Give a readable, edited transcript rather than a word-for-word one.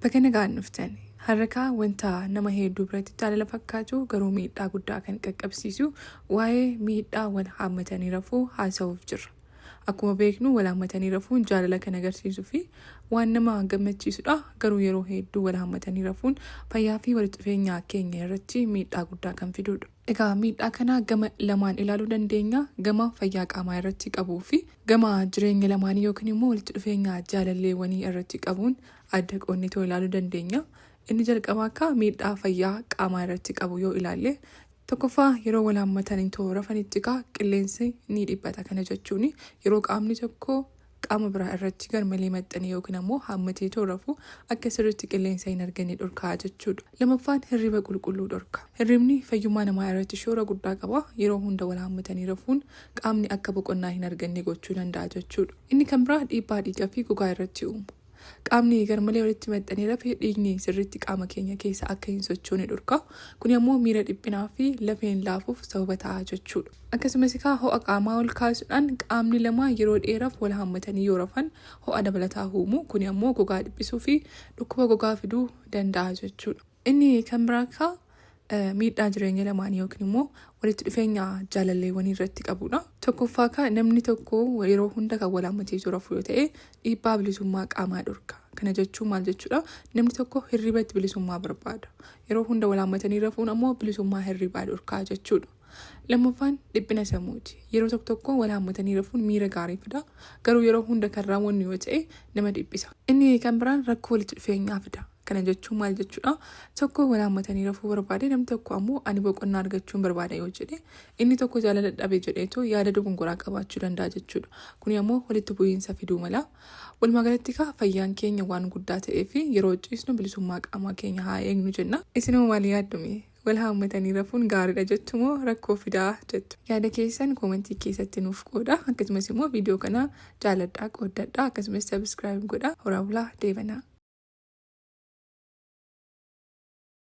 Baga nagaan dhuftan. Har'a wanta nama hedduu biratti jaalala fakkaatu garuu miidhaa guddaa kan qaqqabsiisu waa'ee miidhaa wal haammatanii rafuu haasa'uuf jirra. Akkuma beeknu wal haammatanii rafuun jaalala kan agarsiisuu fi waan nama gammachiisudha. Garuu yeroo hedduu wal haammatanii rafuun fayyaa fi walitti dhufeenya keenya irratti miidhaa guddaa kan fidudha. Egaa miidhaa kana gama lamaan ilaaluu dandeenya. Gama fayyaa qaamaa irratti qabuu fi gama jireenya lamaanii yookiin immoo walitti dhufeenya jaalalleewwanii irratti qabuun adda qoonnitoo ilaaluu dandeenya. Inni jalqabaa akka miidhaa fayyaa qaamaa irratti qabu yoo ilaalle, tokkoffaa, yeroo wal haammatanii too rafanitti kaa qilleensi ni dhiphata. Kana jechuun yeroo qaamni tokko qaama biraa irratti garmalee maxxanee yookiin ammoo haammatee too rafu akka sirriitti qilleensa hin arganne dhorkaa jechuudha. Lamaffaan, hirriba qulqulluu dhorka. Hirribni fayyummaa namaa irratti shoora guddaa qaba. Yeroo hunda wal haammatanii rafuun qaamni akka boqonnaa hin arganne gochuu danda'a jechuudha. Inni kan biraa dhiibbaa dhiigaa fi gogaa irratti uumu. Qaamni garmalee walitti maxxanee rafe dhiigni sirriitti qaama keenya keessa akka hin sochoone dhorka. Kun ammoo miira dhiphinaa fi lafeen laafuuf sababa ta'a jechuudha. Akkasumas egaa ho'a qaamaa ol kaasuudhaan qaamni lama yeroo dheeraaf wal haammatanii yoo rafan ho'a dabalataa uumu. Kun ammoo gogaa dhiphisuu fi dhukkuba gogaa fiduu danda'a jechuudha. Inni kan biraa akka miidhaa jireenya lamaanii yookiin immoo walitti dhufeenya jaalalleewwanii irratti qabudha. Tokkoffaa, ka namni tokko yeroo hunda kan wal haammatee rafu yoo ta'e dhiibbaa bilisummaa qaamaa dhorka. Kana jechuun maal jechuudha? Namni tokko hirribatti bilisummaa barbaada. Yeroo hunda wal haammatanii rafuun ammoo bilisummaa hirribaa dhorkaa jechuudha. Lammaffaan dhiphina sammuuti. Yeroo tokko tokko wal haammatanii rafuun miira gaarii fida. Garuu yeroo hunda kan raawwannu yoo ta'e nama dhiphisa. Inni kan biraan rakkoo walitti dhufeenyaa fida. Kana jechuun maal jechuudha? Tokko wal haammatanii rafuu barbaade, namni tokko ammoo ani boqonnaa argachuun barbaada yoo jedhe, inni tokko jaalala dhabe jedheetu yaada dogongoraa qabaachuu danda'a jechuudha. Kuni ammoo walitti bu'iinsa fiduu mala. Walumaa galatti kaa fayyaan keenya waan guddaa ta'ee fi yeroo ciisnu bilisummaa qaamaa keenya haa eegnu jenna. Isinoo maal yaaddume? Wal haammatanii rafuun gaariidha jettu moo rakkoo fidaa jettu? Yaada keessan koomentii keessatti nuuf qooda. Akkasumas immoo viidiyoo kana jaaladhaa, qooddadhaa, akkasumas subscribe godhaa. Horaa bulaa, deebanaa.